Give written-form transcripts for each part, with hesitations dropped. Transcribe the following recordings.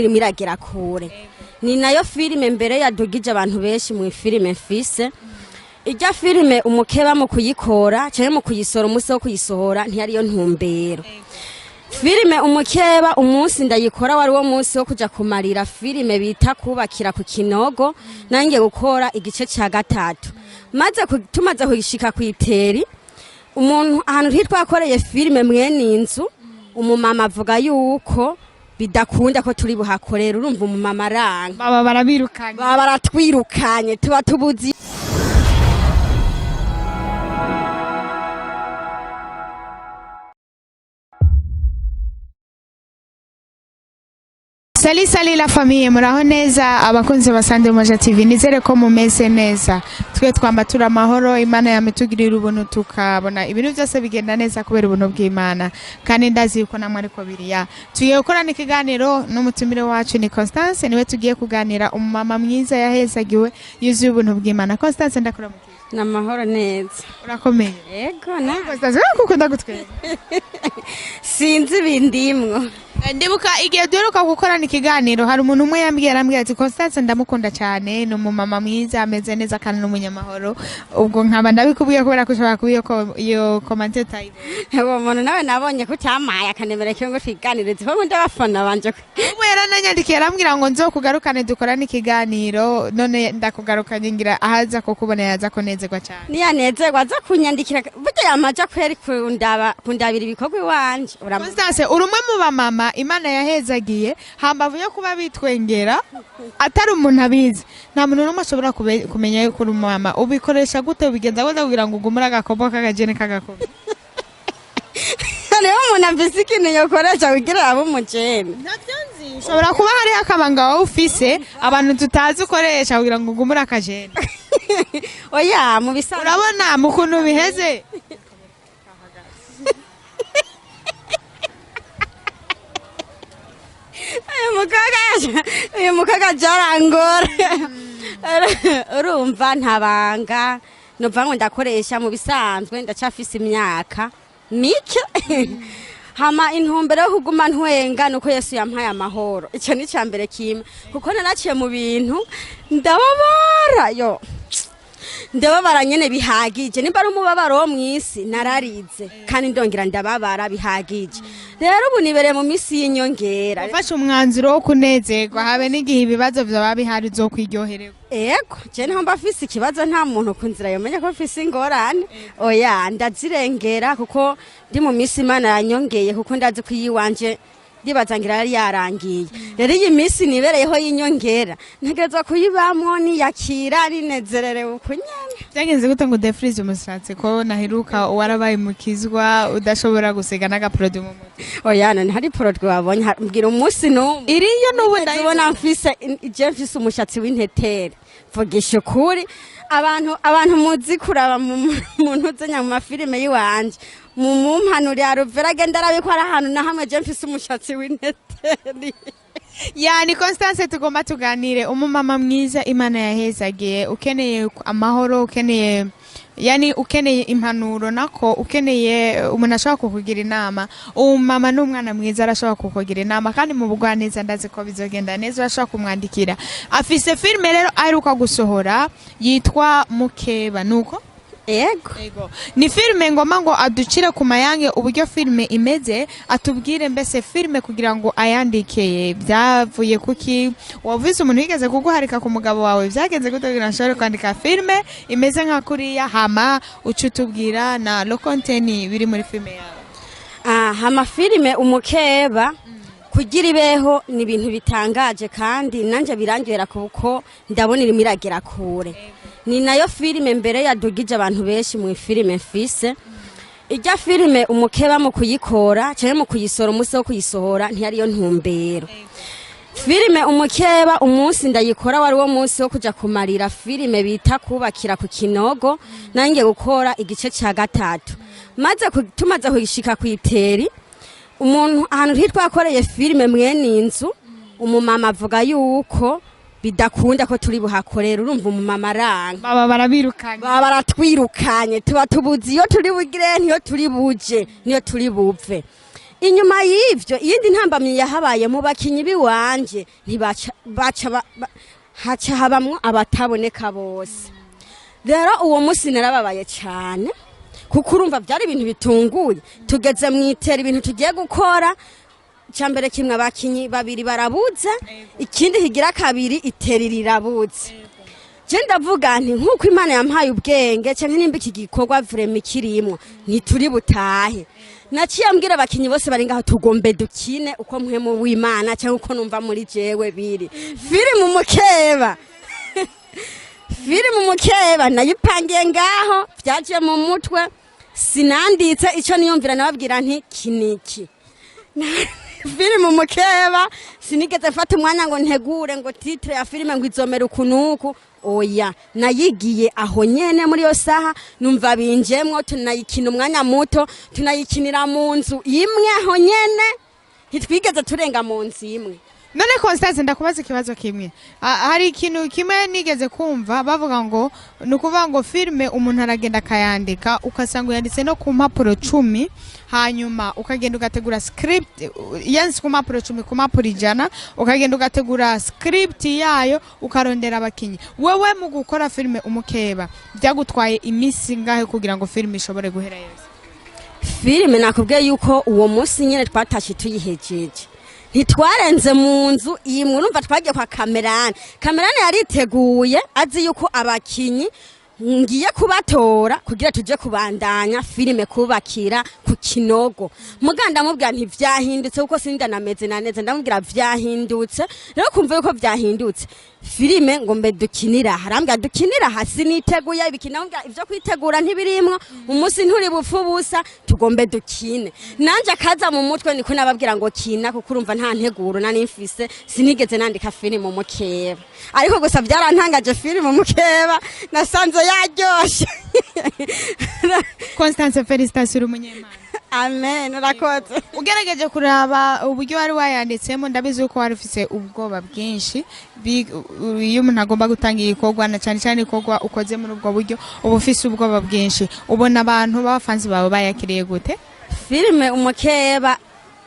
Irimo iragera kure, ni nayo filime mbere yadugije abantu benshi mu filime mfise. Ijya filime Umukeba, mu kuyikora cyangwa mu kuyisohora, umunsi wo kuyisohora ntiyariyo ntumbero. Filime Umukeba, umunsi ndayikora wari wo munsi wo kuja kumarira filime bita Kubakira ku Kinogo. Nanjye gukora igice cya gatatu, maze tumaze kugishika ku iteri, umuntu ahantu ntitwakoreye filime, mwene inzu, umumama avuga yuko bidakunda ko turi buhakorera. Urumva, umumama aranga. Baba barabirukanye. Baba baratwirukanye, tuba tubuzi. Salut salut la famille, muraho neza abakunzi ba Sande Moja TV, nizere ko mumeze neza. Twe twamba turi amahoro, Imana yamitugirira ubuntu tukabona ibintu byose bigenda neza kubera ubuntu bw'Imana. Kandi ndazi yuko namwe ariko biriya. Tugiye gukorana ikiganiro n'umutumire wacu ni Constance, niwe tugiye kuganira, umumama mwiza yahezagiwe yuzuye ubuntu bw'Imana. Constance, ndakuramukije. Ni amahoro neza. Urakomeye? Yego na. Constance, wewe kukunda gutwenga. Sinzi ibindimwo. Ndibuka igihe duheruka gukorana ikiganiro, hari umuntu umwe yambwiye, arambwira ati: "Constance ndamukunda cyane, ni umumama mwiza, ameze neza kandi ni umunyamahoro." Ubwo nkaba ndabikubwiye kubera ko ushobora kuba iyo commentaire utayibona. Uwo muntu nawe nabonye ko utamaye akanemera kiyo ngo twiganirize, ko nkunda abafana banje. Ubu yarananyandikiye, arambwira ngo nzokugarukane dukorane ikiganiro, none ndakugarukanye, ngira ahaza kukubona yaza kunezerwa cyane. Niyanezerwa aza kunyandikira, burya yamaja kweri kundaba, kundabira ibikorwa iwanje. Constance, uri umwe mu bamama Imana yahezagiye hambavu yo kuba bitwengera atari umuntu abizi. Nta muntu n'umwe ashobora kumenya yuko uri umumama. Ubikoresha gute, ubigenza gute kugira ngo ugumure agakobo k'akajene k'agakobo? Hariho umuntu afise ikintu yokoresha kugira abe umujene? Ushobora kuba hariho akabanga wowe ufise abantu tutazi ukoresha kugira ngo ugumure akajene. Oya, mu bisanzwe Urabona mu kuntu biheze. Uyu mukobwa jarangora. Urumva, ntabanga nova ngo ndakoresha. Mu bisanzwe ndacafise imyaka mike. Hama intumbero yo kuguma ntwenga nuko Yesu yampaye amahoro. Icyo ni icya mbere kimwe, kuko naraciye mu bintu ndababara, yo ndababara nyene bihagije. Nimba ari umubabaro wo mw'isi, nararize kandi ndongera ndababara bihagije. Rero ubu nibereye mu misi y'inyongera. Ufashe umwanzuro wo kunezerwa habe n'igihe ibibazo vyaba bihari, uzokwiryohererwa. Ego, je niho mba mfise ikibazo, nta muntu ku nzira yomenya ko mfise ingorane. Oya, ndazirengera kuko ndi mu misi Imana yanyongeye, kuko ndazi ko iyiwanje ndibaza ngira yari yarangiye. Rero iyi misi nibereyeho y'inyongera, ntegerezwa kuyibamwo niyakira, ninezererewe uku nyene. Byagenze gute ngo udefirize umusatsi, ko naheruka warabaye mukizwa udashobora gusiga n'agaproduit mu mutwe? Oya, none hari produit wabonye? Mbwira umunsi n'umwe. Iriyo n'ubu. Ndabona mfise, je mfise umushatsi w'intetere. Vugisha ukuri, abantu muzi kuraba mu ntuzenya mu mafilime y'iwanje, mu mumpanuro ya Ruvera, agenda arabikora ahantu na hamwe je mfise umushatsi w'inteteri. Ya, ni Constance tugomba tuganire, umumama mwiza Imana yahezagiye, ukeneye amahoro, ukeneye, yani ukeneye impanuro, nako ukeneye umuntu ashobora kukugira inama. Umumama ni umwana mwiza, arashobora kukugira inama kandi mu bugwaneza, ndazi ko bizogenda neza. Urashobora kumwandikira. Afise filime rero aheruka gusohora yitwa Mukeba, nuko? Ego. Ego. Ni filime ngoma ngo aducire ku mayange uburyo filime imeze, atubwire mbese filime kugira ngo ayandike byavuye kuki, wavuze umuntu yigeze kuguharika ku mugabo wawe, byagenze gute kugira ngo ashobore kwandika filime imeze nka kuriya, hama uca utubwira na le contenu biri muri filime yawe. Aha, amafilime Umukeba kugira ibeho ni ibintu bitangaje kandi nanjye birangera, kuko ndabona irimo iragera kure. Ni nayo filime mbere yadugije abantu benshi mu filime mfise. Ijya filime Umukeba, mu kuyikora cyangwa mu kuyisohora, umunsi wo kuyisohora ntiyariyo ntumbero. Filime Umukeba, umunsi ndayikora wari wo munsi wo kuja kumarira filime bita Kubakira ku Kinogo. Nanjye gukora igice cya gatatu, maze tumaze kugishika ku iteri, umuntu ahantu ntitwakoreye filime, mwene inzu, umumama avuga yuko bidakunda ko turi buhakorera. Urumva, umumama aranga. Baba barabirukanye. Baba baratwirukanye, tuba tubuzi iyo turi bugire, niyo turi buje, niyo turi bupfe. Inyuma y'ivyo, iyindi ntambamyi yahabaye mu bakinyi biwanje, ntibaca baca haca habamwo abataboneka bose. Rero uwo munsi narababaye cyane, kuko urumva byari ibintu bitunguye. Tugeze mu itera, ibintu tugiye gukora cyambere kimwe, abakinyi babiri barabuze, ikindi kigira kabiri itera rirabuze. Je ndavuga nti nk'uko Imana yampaye ubwenge, canke nimba iki gikorwa vraiment kirimwo, ntituri butahe. Naciye mbwira abakinyi bose bari ngaho, tugombe dukine uko mpwemu w'Imana cyangwa uko numva muri jewe biri. Filime Umukeba nayipangiye ngaho, byaje mu mutwe, sinanditse icyo niyumvira, nababwira nti kiniki filime Umukeba. Sinigeze mfata umwanya ngo ntegure ngo titre ya filime ngo izomera uku nuku, oya. Nayigiye aho nyene muri iyo saha, numva binjemwo, tunayikina umwanya muto, tunayikinira mu nzu imwe aho nyene, ntitwigeze turenga mu nzu imwe. None Constance, ndakubaza ikibazo kimwe. Hari ikintu kimwe nigeze kumva bavuga ngo ni ukuvuga ngo filime umuntu aragenda akayandika, ugasanga uyanditse no ku mpapuro 10, hanyuma ukagenda ugategura script, yanditse ku mpapuro 10, ku mpapuro 100, ukagenda ugategura script yayo, ukarondera abakinyi. Wewe mu gukora filime Umukeba byagutwaye iminsi ngahe kugira ngo filime ishobore guhera yose? Filime nakubwiye yuko uwo munsi nyine twatashe tuyihejeje, ntitwarenze mu nzu imwe. Urumva twagiye kwa kamerani, kamerani yariteguye, azi yuko abakinyi ngiye kubatora kugira tuje kubandanya filime kubakira ku kinogo. Muga ndamubwira nti vyahindutse, kuko sinda nameze na neza. Ndamubwira vyahindutse rero, kumva yuko vyahindutse, filime ngo mbe dukinira. Arambwira dukinira hasi, niteguye ibikina. Ndamubwira ivyo kwitegura ntibirimwo, umunsi nturi bupfu busa, tugombe dukine. Nanje akaza mu mutwe niko nababwira ngo kina, kuko urumva nta nteguro nari mfise, sinigeze nandika filime Umukeba. Ariko gusa byarantangaje, filime Umukeba nasanze yaryoshe. Constance, félicitations, uri umunyemana. Amen, urakoze. Ugerageje kuraba uburyo wari wayanditsemo, ndabizi yuko wari ufise ubwoba bwinshi. Iyo umuntu agomba gutanga igikorwa, na cyane cyane igikorwa ukoze muri ubwo buryo, uba ufise ubwoba bwinshi. Ubona abantu b'abafanzi bawe bayakiriye gute? Filime Umukeba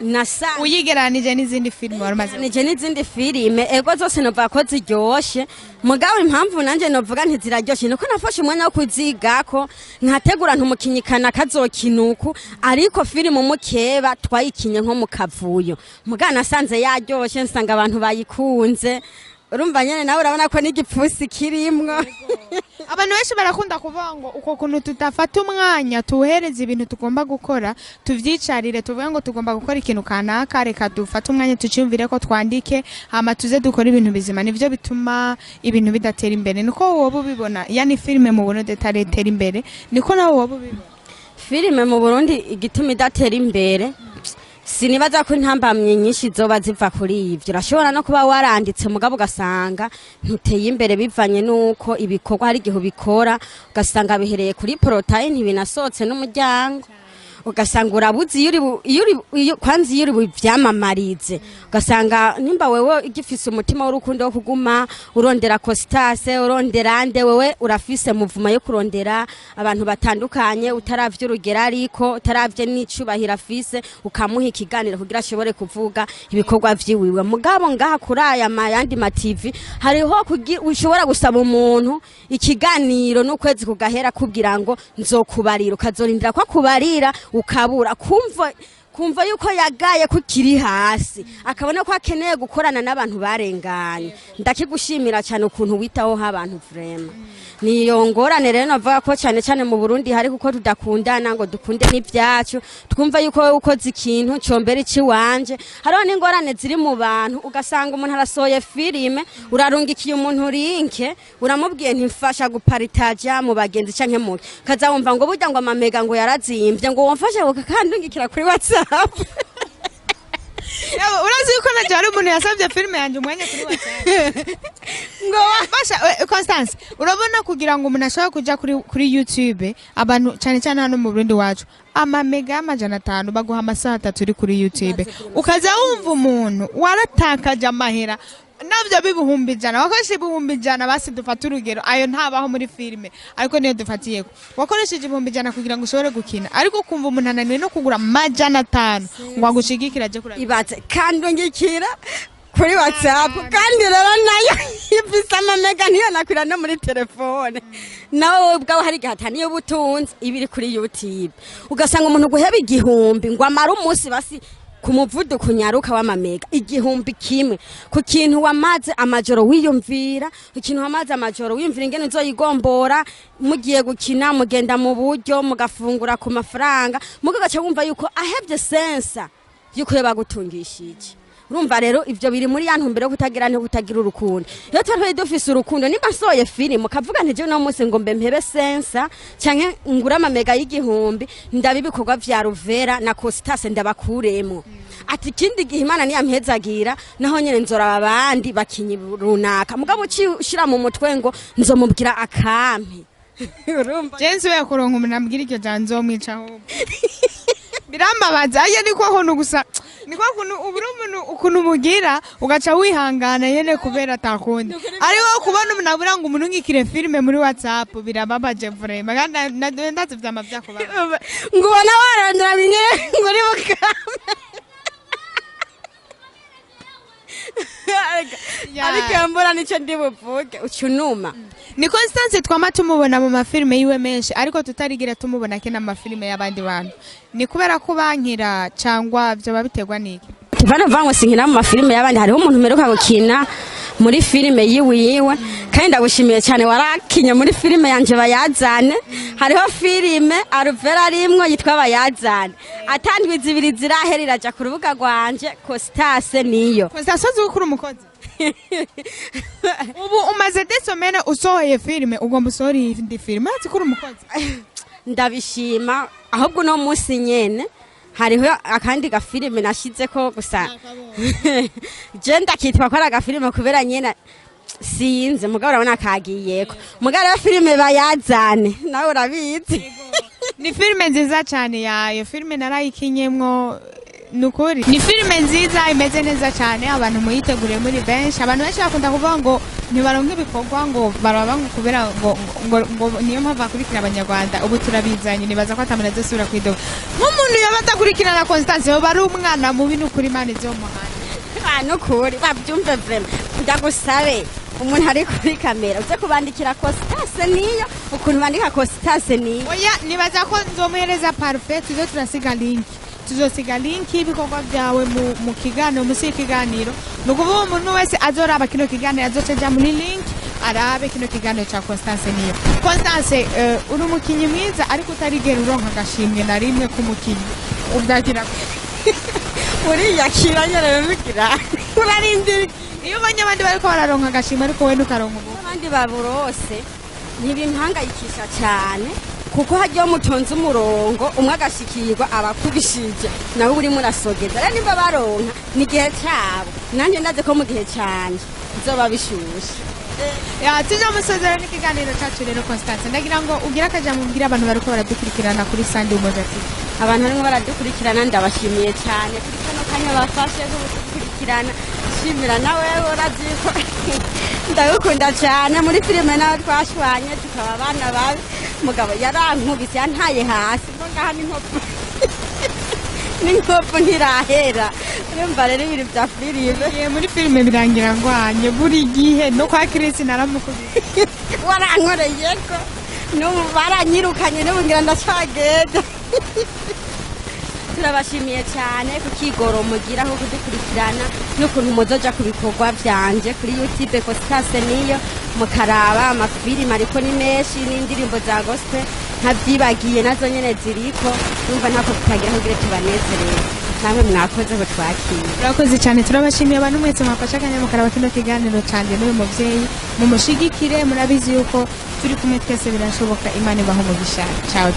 nasanze uyigeranije n'izindi filime wari umaze? Nije n'izindi filime, ego, zose novuga ko ziryoshe. Mugabo impamvu nanje novuga ntiziraryoshe nuko nafashe umwanya wo kuzigako, nkategura ntumukinyi kana kazokina uku. Ariko filime Umukeba twayikinye nko mu kavuyo, mugabo nasanze yaryoshe, nsanga abantu bayikunze. Urumva nyene nawe urabona ko n'igipfusi kirimwo. Abantu benshi barakunda kuvuga ngo uko kuntu tudafata umwanya tuwuhereza ibintu tugomba gukora, tuvyicarire tuvuge ngo tugomba gukora ikintu kanaka, reka dufate umwanya tuciyumvire ko twandike, hama tuze dukore ibintu bizima, nivyo bituma ibintu bidatera imbere. Niko woba ubibona? Yani filime mu Burundi itaretera imbere, niko nawe woba ubibona? Filime mu Burundi igituma idatera imbere, sinibaza ko intambamyi nyinshi zoba ziva kuri ivyo. Urashobora no kuba waranditse, mugabo ugasanga ntuteye imbere bivanye n'uko ibikorwa hari igihe ubikora ugasanga bihereye kuri portail, ntibinasohotse n'umuryango, ugasanga urabuze iyo uri iyo uri kwanza iyo uri buvyamamarize. Ugasanga nimba wewe ugifise umutima w'urukundo wo kuguma urondera Costas, urondera nde, wewe urafise muvuma yo kurondera abantu batandukanye, utaravye urugero, ariko utaravye n'icubahiro afise, ukamuha ikiganiro kugira ashobore kuvuga ibikorwa vyiwiwe. Mugabo ngaha kuri aya mayandi ma TV hariho ushobora gusaba umuntu ikiganiro n'ukwezi kugahera kubwira ngo nzokubarira, ukazorindira ko akubarira ukabura. Kumva yuko yagaye ko kiri hasi, akabona ko akeneye gukorana n'abantu barenganye. Ndakigushimira cyane ukuntu witaho abantu, vraiment. Niyo ngorane rero navuga ko cyane cyane mu Burundi hari, kuko tudakundana ngo dukunde n'ibyacu, twumva yuko wowe ukoze ikintu combera ikiwanje. Hariho n'ingorane ziri mu bantu, ugasanga umuntu arasohoye filime, urarungikiye umuntu link, uramubwiye ntimfasha guparitaja mu bagenzi canke muke, kaza wumva ngo burya ngo amamega ngo yarazimvye, ngo womfashe ukakandungikira kuri WhatsApp. Urazi yuko naje hari umuntu yasabye filime yanjye umwanya kuri WhatsApp ngo Basha, Constance, urabona kugira ngo umuntu ashobore kuja kuri YouTube, abantu cyane cyane hano mu Burundi wacu Amamega y'500 baguha amasaha 3 uri kuri YouTube, ukaza wumva umuntu waratakaje amahera navyo b'100,000, wakoresheje 100,000. Basi dufate urugero, ayo ntabaho muri filime, ariko niyo dufatiyeko. Wakoresheje 100,000 kugira ngo ushobore gukina, ariko ukumva umuntu ananiwe no kugura 500 ngo agushigikire aje kuraba. Ibaze kandi ungikira kuri WhatsApp, kandi rero nayo ifise amamega ntiyanakwira no muri telefone. Nawe wowe ubwawe hari igihe ataniyo ubutunzi iba iri kuri YouTube, ugasanga umuntu guheba 1000 ngo amare umunsi, basi ku muvuduko unyaruka w'amamega 1000 ku kintu wamaze amajoro wiyumvira, ikintu wamaze amajoro wiyumvira ingene uzoyigombora. Mugiye gukina, mugenda mu buryo, mugafungura ku mafaranga, mugaca wumva yuko ahevye sensa yuko yo bagutungishije. Urumva rero ivyo biri muri ya ntumbero yo kutagira, nto kutagira urukundo. Iyo twari dufise urukundo, nimba nsohoye filime ukavuga nti jewe uno munsi ngo mbe mpebe sensa canke ngure amamega y'1000, ndaba ibikorwa vya Ruvera na Costas ndabakuremwo, ati ikindi gihe Imana niyampezagira naho nyene nzoraba abandi bakinyi runaka. Mugabo ushira mu mutwe ngo nzomubwira akampe, urumva? Je nsubiye kuronka umuntu ambwira iryo jambo, nzomwica. Ahubwo birambabaza. Aye, ni kwa kuntu gusa, ni kwa kuntu ubura umuntu ukuntu umugira, ugaca wihangana nyene kubera atakundi. Ariko kubona umuntu abura ngo umuntu ngikire filime muri WhatsApp birababaje vraiment, kandi ndazi vyama vyakubabaza. Ngo ubona warondera bimwe ngo uri bukame. Ariko iyo mbura nicyo ndi buvuge, uca unuma. Ni Constance twama tumubona mu mafilime yiwe menshi, ariko tutarigira tumubona kena amafilime y'abandi bantu. Ni kubera ko bankira cyangwa vyoba biterwa n'iki? Bano vango sinkina mu mafilime y'abandi. Hariho umuntu mperuka gukina muri filime yiwiwe, kandi ndagushimiye cyane, warakinye muri filime yanje Bayazane. Hariho filime Aruvera arimwo yitwa Bayazane, atandwi 2 zirahera iraja ku rubuga rwanje Costase niyo. Constance, uzi ko uri umukozi? Ubu umaze 2 semaines usohoye filime, ugomba usohore iyindi filime. Urazi ko uri umukozi? Ndabishima. Ahubwo uno munsi nyene hariho akandi gafilime nashizeko, gusa je ndakitwa ko ari agafilime kubera nyene sinze, mugabo urabona kagiyeko. Mugabo rero filime Bayazane nawe urabizi. Ni filime nziza cyane. Yayo filime narayikinyemwo, ni ukuri ni filime nziza imeze neza cyane. Abantu muyitegure muri benshi. Abantu benshi bakunda kuvuga ngo ntibaronke ibikorwa, ngo baraba ngo kubera ngo niyo mpamvu bakurikira abanyarwanda. Ubu turabizanye, nibaza ko atamuntu azosubira kwidoga. Nk'umuntu yoba adakurikirana Constance yoba ari umwana mubi, ni ukuri Imana izomuhana. Ah, nukuri babyumve vraiment. Ndagusabe, umuntu ari kuri kamera uze kubandikira Costase niyo, ukuntu bandika Costase niyo. Oya, nibaza ko nzomuhereza Parfait, tuze turasiga link, tuzosiga link y'ibikorwa byawe mu kiganiro, musi y'ikiganiro. Ni ukuvuga umuntu wese azoraba kino kiganiro azoca aja muri link arabe kino kiganiro ca Constance niyo. Constance, uri umukinyi mwiza, ariko utarigera uronka agashimwe na rimwe k'umukinyi, uvyakira? Uriyakira nyene, bivugira urarindira. Iyo ubonye abandi bariko bararonka agashimwe ariko we ntukaronka ubu? Abandi baburose ntibimpangayikisha cyane, kuko hajyaho mutonze umurongo, umwe agashikirwa abakubishije, nawe urimo urasogeza. Rero nimba baronka ni igihe cyabo, nanjye ndazi ko mu gihe cyanje bizoba bishushe. Ya, tuja musozero n'ikiganiro cacu. Rero Constance, ndagira ngo ugire akajambo ubwire abantu bariko baradukurikirana kuri Sandi Umoja TV. Abantu barimo baradukurikirana, ndabashimiye cyane kuri kano kanya bafashe ko kudukurikirana. Shimira nawe, urazi ko ndagukunda cyane. Muri filime nawe twashwanye tukaba abana babi, mugabo yarankubise yantaye hasi ngo ngaha n'inkovu, n'inkovu ntirahera. Urumva rero ibintu bya filime. Igihe muri filime birangira ngwanye buri gihe, no kwa Chris naramukubise. Warankoreye ko n'ubu baranyirukanye, n'ubu ngira ndacagenda. Turabashimiye cyane ku kigoro mugira ko kudukurikirana n'ukuntu muzoja ku bikorwa vyanje kuri YouTube Costase niyo, mukaraba amafilime ariko ni menshi, n'indirimbo za gospel ntabyibagiye, nazo nyene ziriko. Numva ntako tutagira kugira tubanezerere. Namwe mwakoze ko twakira. Murakoze cyane, turabashimiye abantu mwese mwafashe akanya mukaraba kino kiganiro canje n'uyu muvyeyi. Mumushigikire, murabizi yuko turi kumwe twese, birashoboka. Imana ibaha umugisha. Ciao.